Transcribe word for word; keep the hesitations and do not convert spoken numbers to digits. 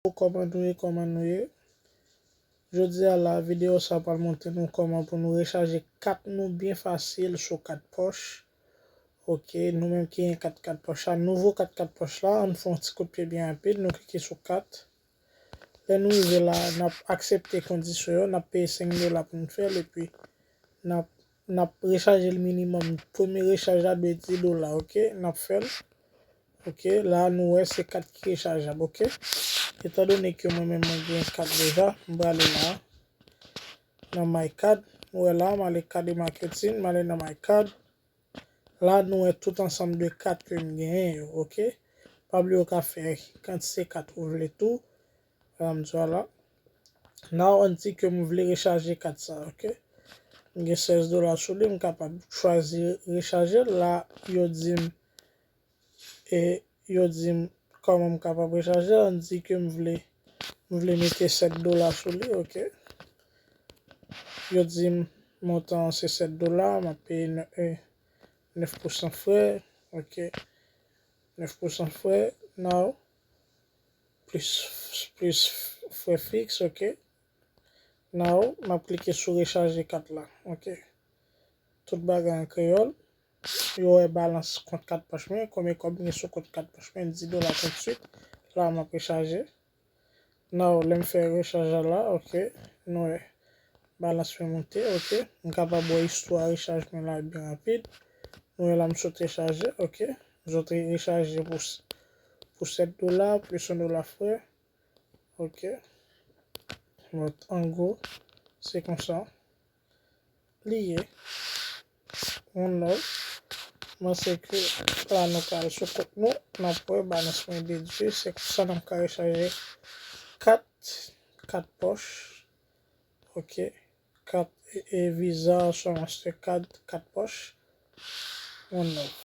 Kòman nou ye, kòman nou ye? Jodi a la, videyo sa pral montre nou kòman pou nou rechaje kat nou byen fasil sou kat pòch. Ok, nou menm ki gen kat kat pòch la, nouvo kat kat pòch la, ann fè yon ti kout pye byen rapid, nou klike sou kat. Lè nou rive la, n ap aksepte kondisyon yo, n ap peye senk dola pou n fè l, epi n ap, n ap rechaje l minimòm. Premye rechaj la dwe dis dola, ok? N ap fè l. Ok, la nou wè se kat ki rechajab, ok? Etandone ke mwen menm mwen gen kat deja, m prale la, nan My Card. Nou wè la, m ale Card Marketing, m ale nan My Card. La nou wè tout ansanm de kat ke m genyen yo, ok? Pa bliye w ka fè kantite kat ou vle tou. Sa m di w la. Now, ann di ke m vle rechaje kat sa, ok? M gen sèz dola sou li, m kapab chwazi rechaje l. La, yo di m, e yo di m kòman m kapab rechaje l. Ann di ke m vle, m vle mete sèt dola sou li, ok? Yo di m montan an se sèt dola, m ap peye nè-, e, nèf pousan frè, ok? Nèf pousan frè, now, plis, plis frè fiks, ok? Now, m ap klike sou rechaje kat la, ok? Tout bagay an kreyòl. Yo wè balans kont kat pòch mwen, konbyen kòb m gen sou kont kat pòch mwen, dis dola toutswit. La, m ap rechaje. Now, lè m fè rechaj la, ok, nou wè balans mwen monte, ok. M kapab wè istwa rechaj mwen la byen rapid. Nou wè la m sot rechaje, ok. M sot rechaje pou, s- pou sèt dola, plis yon dola frè. Ok. Donk, an gwo, se konsa li ye. One love. M panse ke la nou ka al sou kont nou, n ap wè balans mwen dedui, se konsa n ap ka rechaje kat, kat pòch. Ok. Kat, e, e, Visa, oswa Mastercard, kat pòch. One love.